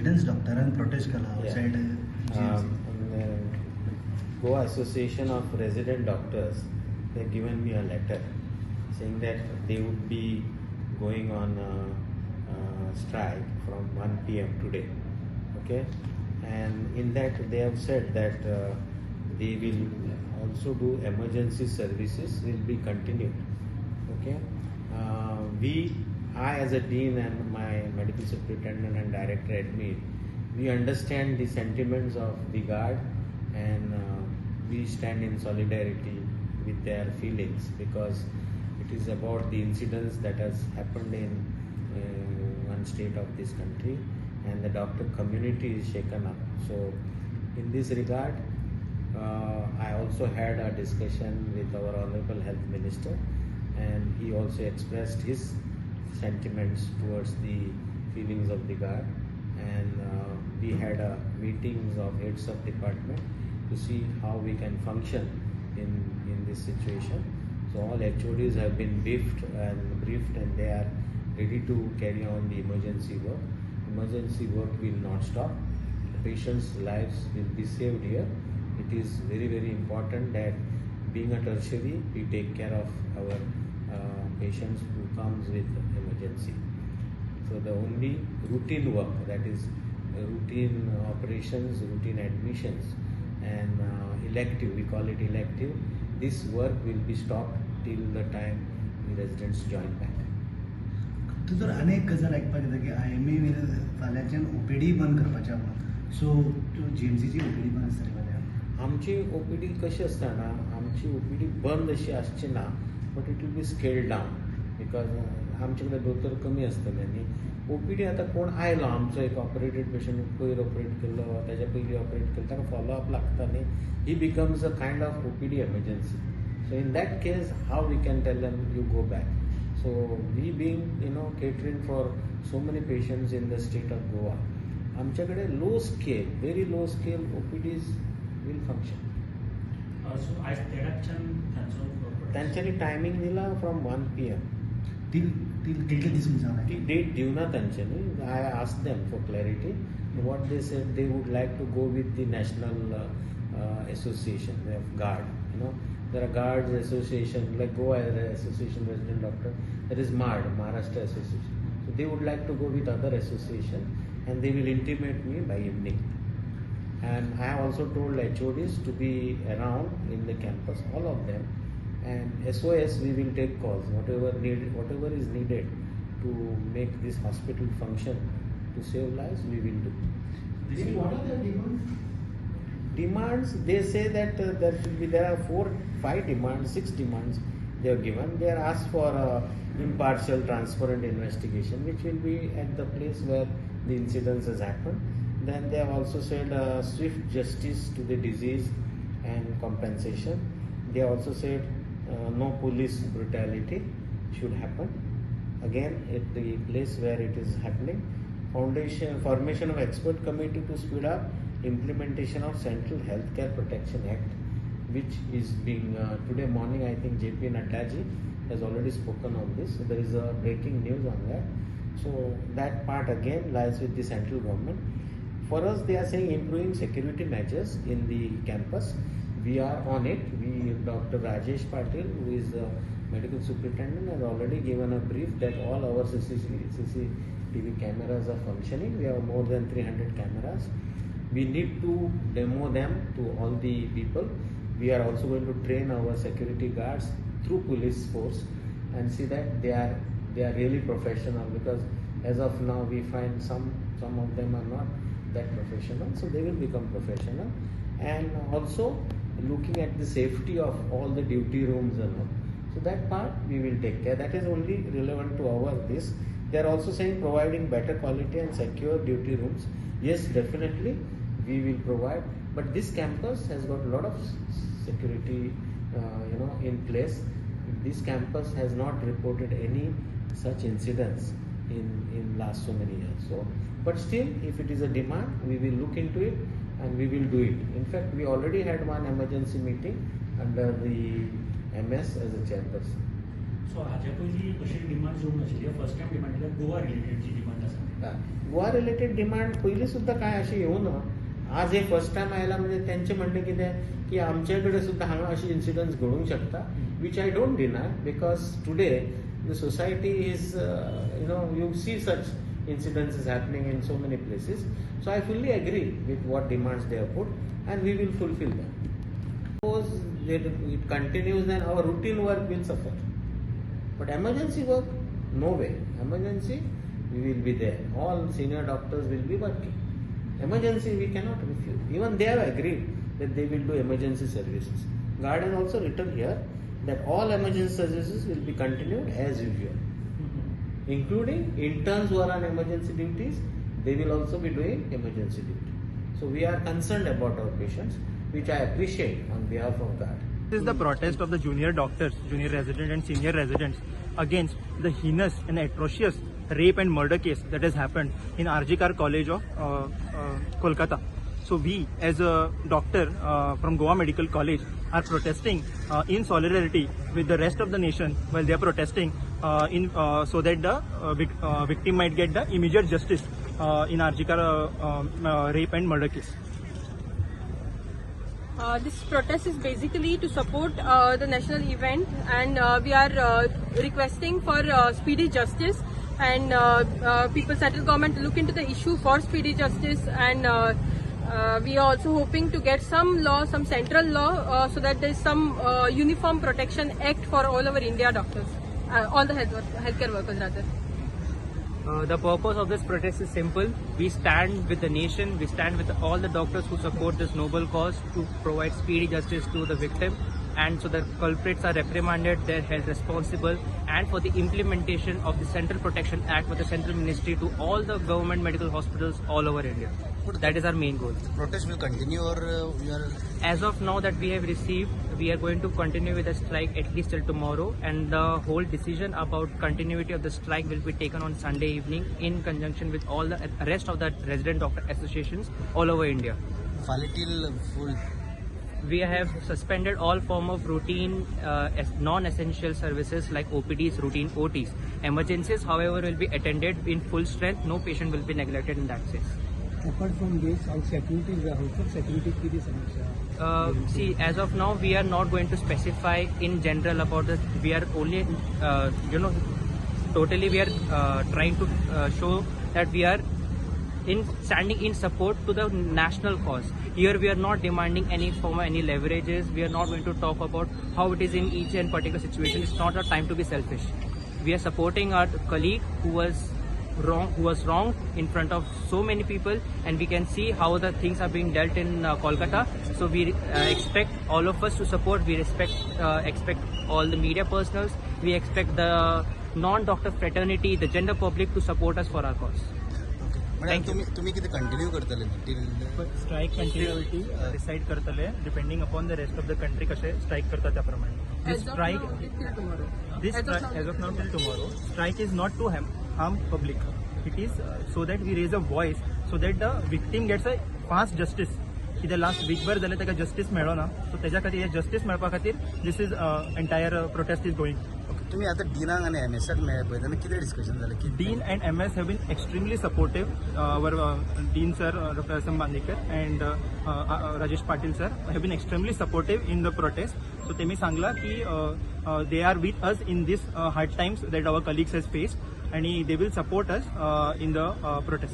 Residence डॉक्टरान protest केला outside. Goa Association of Resident Doctors, they have given me a letter saying that they would be going on a strike from 1 p.m. today. Okay, and in that they have said that they will also do emergency services will be continued. Okay, I as a dean and my medical superintendent and director admit, we understand the sentiments of the guard and we stand in solidarity with their feelings because it is about the incidents that has happened in one state of this country and the doctor community is shaken up. So in this regard, I also had a discussion with our Honorable Health Minister and he also expressed his sentiments towards the feelings of the guard, and we had a meetings of heads of department to see how we can function in this situation. So all HODs have been briefed and they are ready to carry on the emergency work. Emergency work will not stop. The patients' lives will be saved here. It is very, very important that being a tertiary, we take care of our patients who comes with emergency. So the only routine work, that is routine operations, routine admissions and elective, we call it elective, this work will be stopped till the time the residents join back. तूं तर अनेक गजाल आयकपाक येता की I M A फाल्यांच्यान OPD बंद करपाचें म्हणून, सो जीएमसीची ओपीडी बंद आसतली फाल्यां? आमची ओपीडी कशी आसता ना, आमची ओपीडी बंद अशी आसची ना, but it will be scaled down because आमचे कडेन दोतोर कमी आसतले न्ही. ओपीडी आतां कोण आयलो आमचो एक ऑपरेटेड पेशंट पयर ऑपरेट केल्लो वा ताच्या पयलीं ऑपरेट केल्लो ताका फॉलो अप लागता न्ही, he becomes a kind of OPD emergency. So in that case how we can tell them you go back. So we being catering for so many patients in the state of Goa, आमच्या कडेन low scale, very low scale OPDs will function. So आयज देडाकच्यान तांचो तांच्यांनी timing दिला from 1 p.m. तील कितले दीस म्हणून ती डेट दिवना तांच्यांनी. I ask them for clarity. What they said, they would like to go with the national association of guard. There are guards association like Goa Association Resident Doctor, there is MARD, Maharashtra Association. So they would like to go with other association and they will intimate me by evening. And I have also told HODs to be around in the campus, all of them, and SOS we will take calls, whatever is needed to make this hospital function, to save lives, we will do. What are the demands? Demands, they say that there should be, there are 4, 5 demands, 6 demands they have given. They are asked for a impartial, transparent investigation, which will be at the place where the incidents has happened. Then they have also said swift justice to the disease and compensation. They also said no police brutality should happen. Again, at the place where it is happening. Formation of expert committee to speed up implementation of Central Healthcare Protection Act, which is being today morning I think JP Nadda ji has already spoken on this. So there is a breaking news on that. So that part again lies with the central government. For us, they are saying improving security measures in the campus. We are on it. We, Dr. Rajesh Patil, who is the medical superintendent, has already given a brief that all our CCTV cameras are functioning. We have more than 300 cameras. We need to demo them to all the people. We are also going to train our security guards through police force and see that they are really professional, because as of now we find some of them are not that professional, so they will become professional. And also looking at the safety of all the duty rooms and all. So that part we will take care. That is only relevant to our this. They are also saying providing better quality and secure duty rooms. Yes, definitely we will provide, but this campus has got a lot of security in place. This campus has not reported any such incidents in last so many years. So, but still, if it is a demand, we will look into it and we will do it. In fact, we already had one emergency meeting under the MS as a chairperson. So हाज्या पयलीं अशी demand येवंक नाशिल्ली, first time demand केल्या Goa related जी demand आसा. Goa related demand पयलीं सुद्दां कांय अशें येवना. आज हे फर्स्ट टायम आयला म्हणजे तेंचें म्हणणें कितें की आमचे कडेन सुद्दां हांगा अशे इन्सिडंट्स घडूंक शकता, which I don't deny, because today the society is you see such incidents is happening in so many places. So I fully agree with what demands they have put and we will fulfill them. Suppose it continues, then our routine work will suffer. But emergency work, no way. Emergency, we will be there. All senior doctors will be working. Emergency, we cannot refuse. Even they have agreed that they will do emergency services. Guard has also written here that all emergency services will be continued as usual, including interns who are on emergency duties. They will also be doing emergency duty. So we are concerned about our patients, which I appreciate on behalf of Guard. This is the protest of the junior doctors, junior resident and senior residents against the heinous and atrocious rape and murder case that has happened in RG Kar College of Kolkata. So we as a doctor from Goa Medical College are protesting in solidarity with the rest of the nation while they are protesting in so that the victim might get the immediate justice in RG Kar rape and murder case. This protest is basically to support the national event, and we are requesting for speedy justice and people, central government to look into the issue for speedy justice, and we are also hoping to get some law, some central law, so that there is some uniform protection act for all over India doctors, all the healthcare workers rather. The purpose of this protest is simple. We stand with the nation, we stand with all the doctors who support this noble cause to provide speedy justice to the victim, and so the culprits are reprimanded, they're held responsible, and for the implementation of the Central Protection Act with the Central Ministry to all the government medical hospitals all over India. That is our main goal. Protest will continue or you are As of now that we have received, we are going to continue with the strike at least till tomorrow, and the whole decision about continuity of the strike will be taken on Sunday evening in conjunction with all the rest of the resident doctor associations all over India. फाल्यां till full? We have suspended all form of routine non-essential services like OPDs, routine OTs. Emergencies, however, will be attended in full strength. No patient will be neglected in that sense. Apart from this, how security is, how security किती समस्या? See, as of now, we are not going to specify in general about this. We are only, totally we are trying to show that we are in standing in support to the national cause. Here we are not demanding any form of any leverages. We are not going to talk about how it is in each and particular situation. It's not a time to be selfish. We are supporting our colleague who was wrong in front of so many people, and we can see how the things are being dealt in Kolkata. So we expect all of us to support. We respect expect all the media personals. We expect the non-doctor fraternity, the general public to support us for our cause. म्हणजे Thank you. तुमी तुमी कितें continue करतले till? Strike continuity decide करतले depending upon the rest of the country कशे strike करता त्या प्रमाणे. As of strike now, till tomorrow. This As of strike, now. As of now till tomorrow, strike is not to harm public. It is so that we raise a voice so that the victim gets a fast justice. कित्याक last वीकभर जालें ताका justice मेळो ना, so तेज्या खातीर हे justice मेळपा खातीर this is entire protest is going. तुमी आतां डिनाक आनी एमएसाक मेळ्ळे पळय तेन्ना कितें डिस्कशन जालें की? Dean and MS have been extremely supportive. Our Dean sir, Dr. S. M. Bandekar and Rajesh Patil sir have been extremely supportive in the protest. So तेमी सांगला की they are with us in this hard times that our colleagues has faced आणि they will support us in the protest.